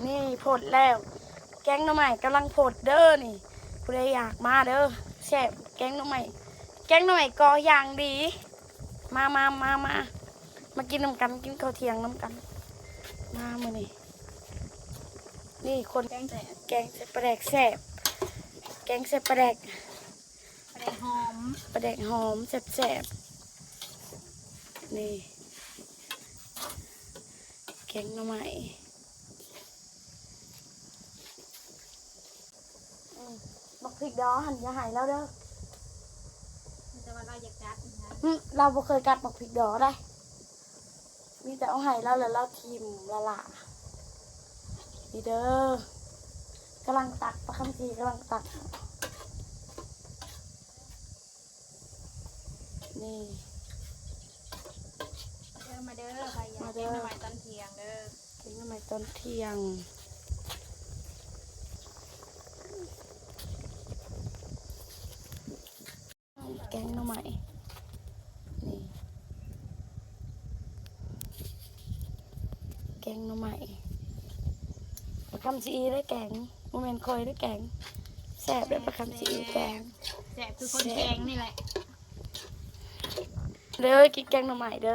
ນີ້ ພົດແລ້ວ ແກງໜໍ່ໄມ້ກຳລັງພົດເດີນີ້ ຜູ້ໃດຢາກມາເດີ ແຊບ ແກງໜໍ່ໄມ້ ແກງໜໍ່ໄມ້ກໍຢ່າງດີ ມາ ມາ ມາ ມາ ມາກິນນຳກັນ ກິນເຂົ້າທ່ຽງນຳກັນ ມາມື້ນີ້ ນີ້ຄົນ ແກງແຊບ ແກງໃສ່ປາແດກແຊບ ແກງໃສ່ປາແດກ ປາແດກຫອມ ປາແດກຫອມແຊບໆ ນີ້ ແກງໜໍ່ໄມ້ ອືມ ບັກພິກດໍຫັ້ນຢ່າໃຫ້ລາວເດີ ແຕ່ວ່າລາວຢາກກັດນະ ອືມ ລາວບໍ່ເຄີຍກັດບັກພິກດໍໃດ ມີແຕ່ເອົາໃຫ້ລາວ ແລ້ວລາວຖິ້ມລະລະ ນີ້ເດີ ກຳລັງຕັກ ປາຄຳສີກຳລັງຕັກ ນີ້ ເດີ ມາເດີ ໃຜຢາກ ມາເດີ ແກງໜໍ່ໄມ້ຕອນທ່ຽງເດີ ແກງໜໍ່ໄມ້ຕອນທ່ຽງ ແກງໜໍ່ໄມ້ ນີ້ ແກງໜໍ່ໄມ້ ປາຄຳສີໄດ້ແກງ ບໍ່ແມ່ນຂ້ອຍໄດ້ແກງ ແຊບເດີ ປາຄຳສີແກງ ແຊບຄືຄົນແກງນີ້ແຫຼະ ເດີ ກິນແກງໜໍ່ໄມ້ເດີ.